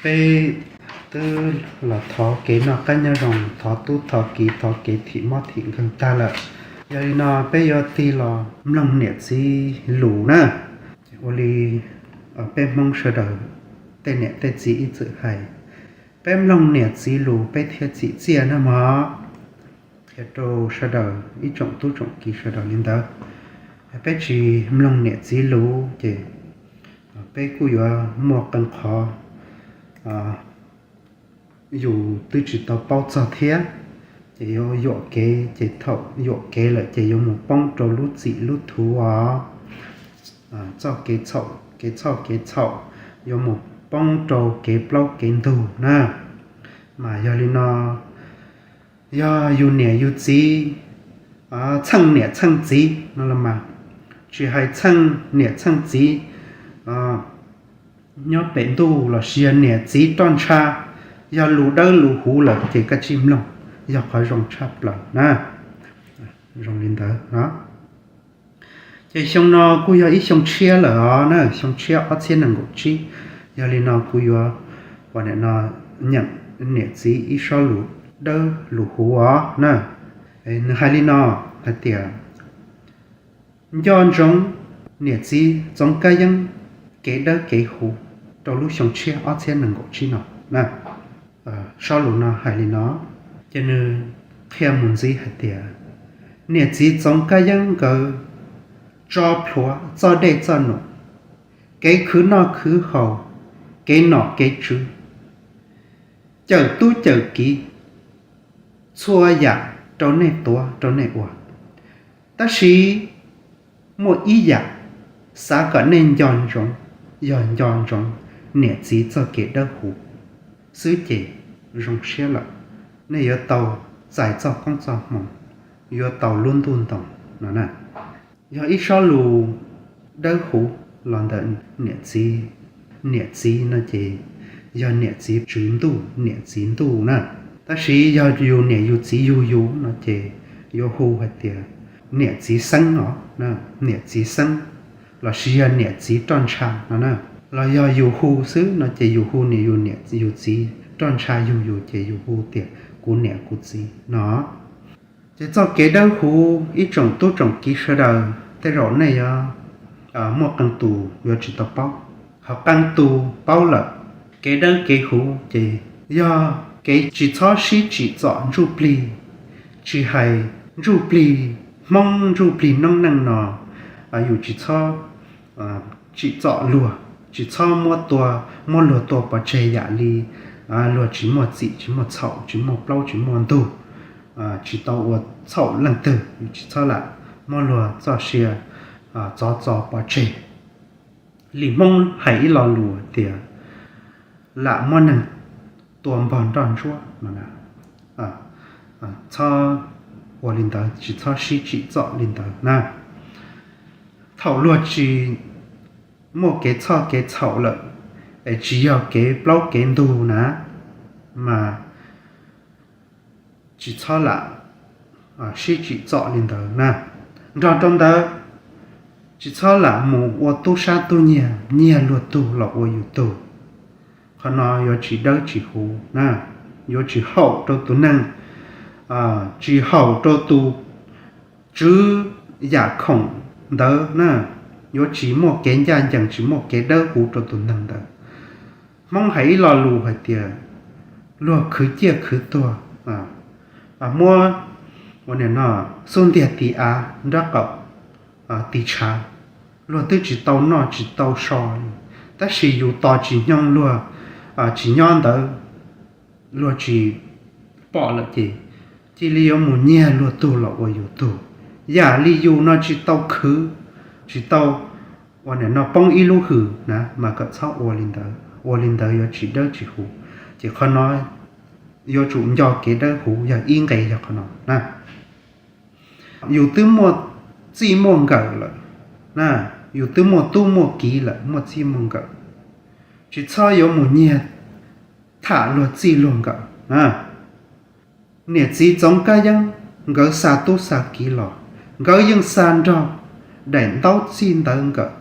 Peb twb los thov kev noj qab nyob zoo, thov tub thov kiv, thov kev thim mob thim nkeeg tag lawm. Yog li no peb yuav tig los mloog niam txiv lus na. Ua li peb Hmoob sawv daws tej niam tej txiv ib txwm hais, peb mloog niam txiv lus peb thiaj txim txiaj na mog. Qhia rau sawv daws ib tsoom tub tsoom kiv sawv daws li ntawd. Peb tsis mloog niam txiv lus ces peb kuj yuav muaj qee qhov yus twb tsis tau paub txog thiab, ces yuav yuam kev, ces thaum yuam kev lawm ces yuav mus poob rau lub txim lub thuv os. Txoj kev txhaum, kev txhoj kev txhaum, yuav mus poob rau kev plaub kev ntug na. Mas yog li no, yog yus niam yus txiv, txheej niam txheej txiv no los mas, tsis hais txheej niam txheej txiv nyob pem ntuj los sis yog niam txiv roj ntsha, yog lus dawb lus huv lawm ces koj tsij mloog, yog qhov zoo tshaj plaws na. Zoo li ntawd no. Ces xyoo no kuj yog ib xyoo tshiab lawm os na, xyoo tshiab ob txhiab nees nkaum tsib. Yog li no kuv yuav ua no, nyeem niam txiv ib sob lus dawb lus huv os na. Nws hais li no hais tias, nco ntsoov niam txiv Txoov Kab Yeeb kev dawb kev huv rau lub xyoo tshiab ob txhiab nees nkaum tsib no na. Sob lus no hais li no, ces nws qhia mus ntxiv hais tias, niam txiv Txoov Kab Yeeb nkawd tso plhuav txoj dej txoj num, kev khwv noj khwv haus, kev nom kev tswv, cawm tub cawm kiv, txhua yam rau nej tuav rau nej ua. Tab sis muaj ib yam xav kom nej nco ntsoov, yog nco ntsoov niam txiv txoj kev dawb huv xwb ces zoo siab lawm. Nej yuav tau txais txoj koob txoj hmoov, yuav tau lub ntuj ntoo no na. Yog ib sob lus dawb huv los ntawm niam txiv. Niam txiv no ces yog niam txiv tswv ntuj, niam txiv ntuj na. Tab sis yog yus niam yus txiv yug yus no ces yuav hu hais tias niam txiv xeeb os, niam txiv xeeb, los sis yog niam txiv roj ntsha no na. Los yog yus hu xwb no ces yus hu niam yus niam yus txiv roj ntsha yug yus ces yus hu tias kuv niam kuv txiv no. Ces txoj kev dawb huv ib tsoom tub tsoom kiv sawv daws tej zaum nej yuav muaj qee tus yuav tsis tau paub, ho qee tus paub lawm. Kev dawb kev huv ces yog kev tsis txhob sib tsim txom ntsuj plig, tsis hais ntsuj plig Hmoob ntsuj plig noob neej no, yus tsis txhob tsim txom luag, tsis txhob muab tua, muab luag tua pov tseg yam li luag tsis muaj txim tsis muaj txhaum tsis muaj plaub tsis muaj ntug, tsis tau ua txhaum leej twg, yus tsis txhob lam muab luag txoj sia txov txo pov tseg. Li Hmoob hais ib lo lus tias lam muab neeg tua npog nroj ntsuab no. Txhob ua li ntawd, tsis txhob sib tsim txom li ntawd na. Thaum luag tsis muaj kev txhoj kev txhaum lawm, es tsis yog kev plaub kev ntug na, mas tsis txhob lam sib tsim txom li ntawd na. Nrog rau ntawd, tsis txhob lam mus ua tub sab tub nyiag, nyiag luag tug los ua yus tug. Qhov no yuav tsis dawb tsis huv na, yuav tsis haum rau tus neeg, tsis haum rau tus tswv yam khoom ntawd na, yuav tsis muaj kev ncaj ncees, tsis muaj kev dawb huv rau tus neeg ntawd. Hmoob hais ib lo lus hais tias luag khwv ciaj khwv tuag, muab ua no xub ntiag tis av nraub qaum tis tshav, luag twb tsis tau noj tsis tau so li, tab sis yus tos tsis nyoog luag tsis nyob ntawd, luag tsis pom lawm ces cia li yuav mus nyiag luag tug los ua yus tug. Yam li yus no tsis tau khwv, tsis tau ua no poob ib lub hws na, mas kom txhob ua li ntawd, ua li ntawd yuav tsis dawb tsis huv. Ces qhov no yuav tsum nco kev dawb huv yog ib nqe yog qhov no na. Yus twb muaj txij muaj nkawm lawm na, yus twb muaj tub muaj kiv lawm, muaj txij muaj nkawm, tsis txhob yuav mus nyiag tham luag txij luag nkawm na. Niam txiv Txoov Kab Yeeb nkawd xa tub xa kiv los, nkawd yeej xa nrog daim ntaub txij ntawv nkawm,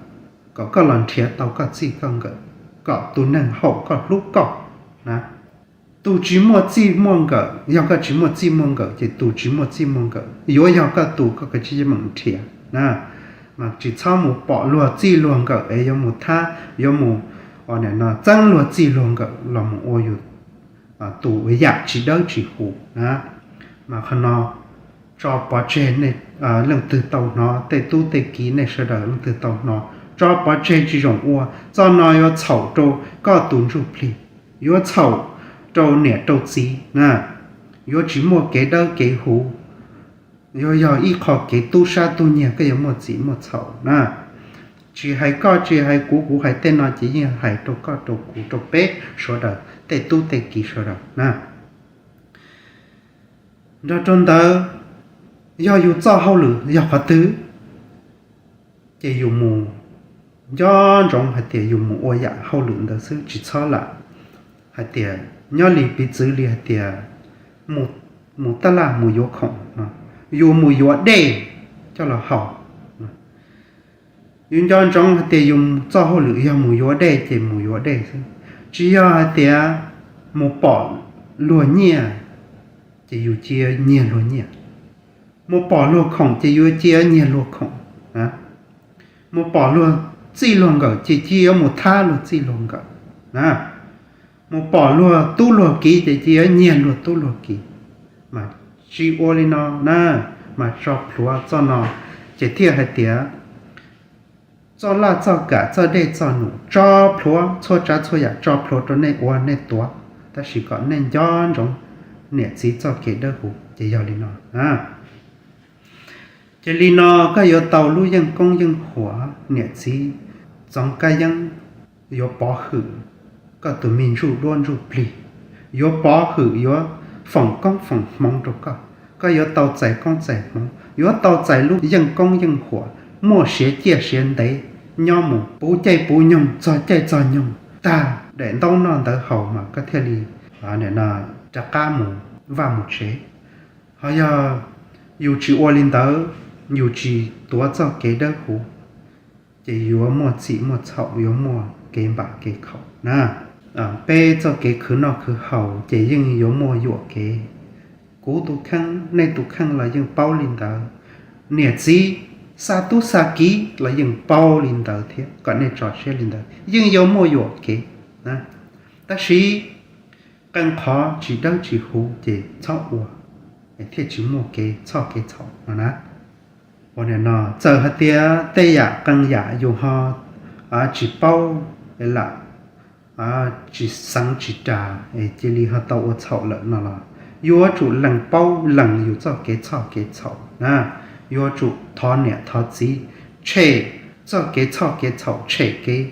kom koj los nrhiav tau koj txij koj nkawm, kom tus neeg haum koj hlub koj. na. Tus tsis muaj txij muaj nkawm, yog koj tsis muaj txij muaj nkawm ces tus tsis muaj txij muaj nkawm yuav yog koj tus, koj kav tsij meem nrhiav na. Mas tsis txhob mus pom luag txij luag nkawm es yuav mus thab, yuav mus txeeb luag txij luag nkawm los mus ua yus tus yam tsis dawb tsis huv na. Mas qhov no tso pov tseg, leej twg tau hnov, tej tub tej kiv nej sawv daws leej twg tau hnov, tso pov tseg tsis zoo ua. Txoj no yuav txhaum rau koj tus ntsuj plig, yuav txhaum rau niam rau txiv na, yuav tsis muaj kev dawb kev huv, yuav yog ib qho kev tub sab tub nyiag, koj yuav muaj txim muaj txhaum na. Tsis hais koj tsis hais kuv, kuv hais tej no ces yeej hais rau koj rau kuv rau peb sawv daws tej tub tej kiv sawv daws na. Nrog rau ntawd, yog yus txoj hauj lwm yog qhov twg, ces yus mus nco ntsoov hais tias yus mus ua yam hauj lwm ntawd xwb, tsis txhob lam hais tias, nyob li piv txwv li hais tias mus taj laj mus yuav khoom no, yus mus yuav dej coj los haus. Yus nco ntsoov hais tias yus txoj hauj lwm yog mus yuav dej ces mus yuav dej xwb, tsis yog hais tias mus pom luag nyiaj ces yus cia nyiag luag nyiaj, mus pom luag khoom ces yuav cia nyiag luag khoom, mus pom luag txij luag nkawm ces cia yuav mus thab luag txij luag nkawm na, mus pom luag tub luag kiv ces cia yuav nyiag luag tub luag kiv. Mas tsis ua li no na, mas tso plhuav txoj no, ces thiaj hais tias txoj laj txoj kam txoj dej txoj num tso plhuav, txhua tsav txhua yam tso plhuav rau nej ua nej tuav, tab sis kom nej nco ntsoov niam txiv txoj kev dawb huv ces yog li no. Ces li no koj yuav tau lub yeej koob yeej huam, niam txiv Txoov Kab Yeeb yuav pov hwm koj tus me ntsuj duab ntsuj plig, yuav pov hwm yuav foom koob foom hmoov rau koj, koj yuav tau txais koob txais hmoov, yuav tau txais lub yeej koob yeej huam, muaj siav ciaj siav ntev, nyob mus puv caij puv nyoog txog caij txog nyoog, tag daim ntaub noj ntawv haus mas koj thiaj li rov qab mus vaj mus tsev. Ho yog yus tsis ua li ntawd, yus tsis tuav txoj kev dawb huv, ces yuav muaj txim muaj txhaum, yuav muaj kev npam kev khaum na. Peb txoj kev khwv noj khwv haus ces yeej yuav muaj yuam kev. Kuv tus kheej, nej tus kheej los yeej paub li ntawd. Niam txiv, xa tub xa kiv los yeej paub li ntawd thiab, kom nej tso siab li ntawd, yeej yuav muaj yuam kev. Tab sis qee qhov tsis dawb tsis huv ces txhob ua, thiaj tsis muaj kev txhoj kev txhaum no na. Ua li no, txawm hais tias tej yam qee yam yus ho tsis paub lam tsis xeev tsis ras es cia li ho tau ua txhaum lawm no los yuav tsum lees paub lees yus txoj kev txhoj kev txhaum na. Yuav tsum thov niam thov txiv tshem txoj kev txhoj kev txhaum, tshem kev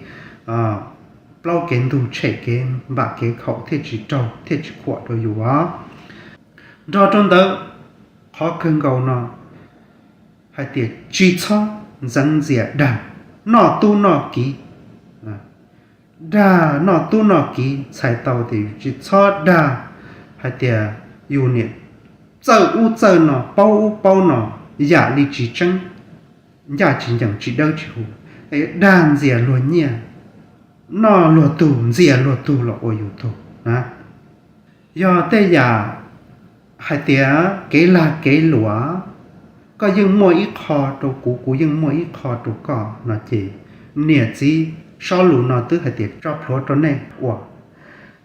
plaub kev ntug, tshem kev npam kev khaum thiaj tsis raug thiaj tsis khuam rau yus os. Nrog rau ntawd, qhov kawg nkaus no hais tias tsis txhob ntxeev ntxias dag noj tub noj kiv. Dag noj tub noj kiv txhais tau tias yus tsis txhob dag hais tias yus niam txawj ub txawj no, paub ub paub no, yam li tsis tseeb, ncaj tsis ncees, tsis dawb tsis huv. Dag ntxias luag nyiaj, noj luag tug, ntxias luag tug los ua yus tug na. Yog tej yam hais tias kev lag kev luam, koj yeej muaj ib qho rau kuv, kuv yeej muaj ib qho rau koj no ces niam txiv sob lus no twb hais tias tso plhuav rau nej ua.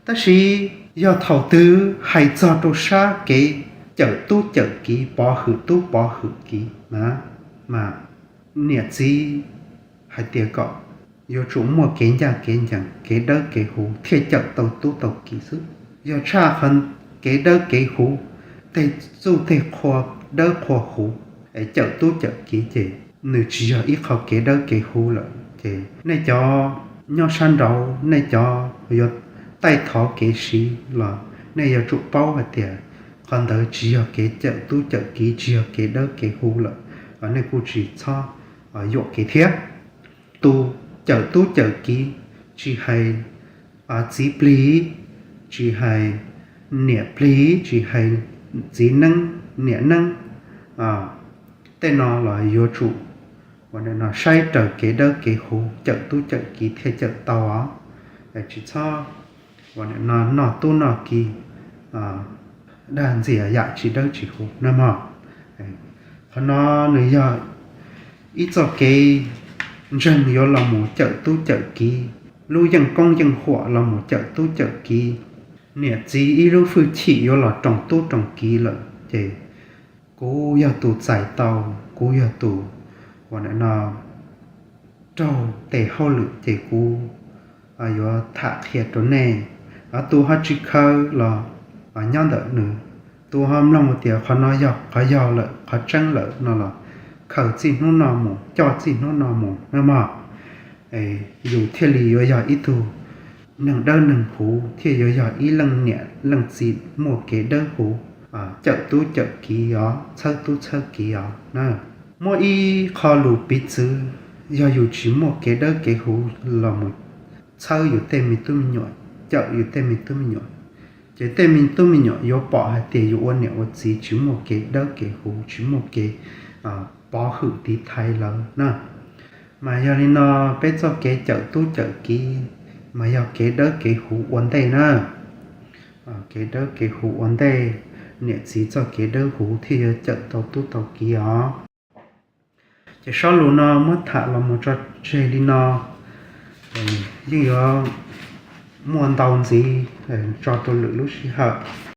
Tab sis yog thaum twg hais txog rau sab kev cawm tub cawm kiv, pov hwm tub pov hwm kiv na, mas niam txiv hais tias kom yuav tsum muaj kev ncaj kev ncees, kev dawb kev huv thiaj cawm tau tub tau kiv xwb. Yog tshaj qhov kev dawb kev huv, tej txuj tej qhua dawb qhua huv es cawm tub cawm kiv ces nws tsis yog ib qho kev dawb kev huv lawm. Ces nej cov nyob sab nraud, nej cov yuav taij thov kev siv los nej yuav tsum paub hais tias qhov ntawd tsis yog kev cawm tub cawm kiv, tsis yog kev dawb kev huv lawm, nej kuj tsis txhob yuam kev thiab. Tus cawm tub cawm kiv, tsis hais txiv plig, tsis hais niam plig, tsis hais txiv neeb niam neeb, tej no los yuav tsum saib raws kev dawb kev huv, cawm tub cawm kiv thiaj cawm tau os. Tsis txhob noj tub noj ki, dag ntxias yam tsis dawb tsis huv na mog. Qhov no nws yog ib txoj kev ntseeg yuav los mus cawm tub cawm kiv, lub yeej koob yeej huam los mus cawm tub cawm kiv. Niam txiv ib lub hwj chim yuav los roos tub roos kiv lawm ces kuv yog tus txais tau, kuv yog tus ua no raug tes hauj lwm ces kuv yuav tham qhia rau nej. Tus ho tsis khaws los nyob ntawm nws, tus ho mloog tias qhov no yog qhov yog lawm qhov tseeb lawm no los khaws txij hnub no mus, coj txij hnub no mus na mog. Yus thiaj li yuav yog ib tug neeg dawb neeg huv, thiaj yuav yog ib leej niam leej txiv muaj kev dawb huv, cawm tub cawm kiv os, txhawb tub txhawb kiv os na. Muaj ib qho lus piv txwv, yog yus tsis muaj kev dawb kev huv los mus txhawb yus tej me tub me nyuam, cawm yus tej me tub me nyuam, ces tej me tub me nyuam yuav pom hais tias yus ua niam ua txiv tsis muaj kev dawb kev huv, tsis muaj kev pov hwm tiv thaiv lawv na. Mas yog li no, peb txoj kev cawm tub cawm kiv mas yog kev dawb kev huv ua ntej na. Kev dawb kev huv ua ntej, niam txiv txoj kev dawb huv thiaj yuav cawm tau tub tau kiv os. Ces sob lus no muab tham los mus tso tseg li no, yeej yuav muaj ntau ntxiv tso rau lwm lub sij hawm.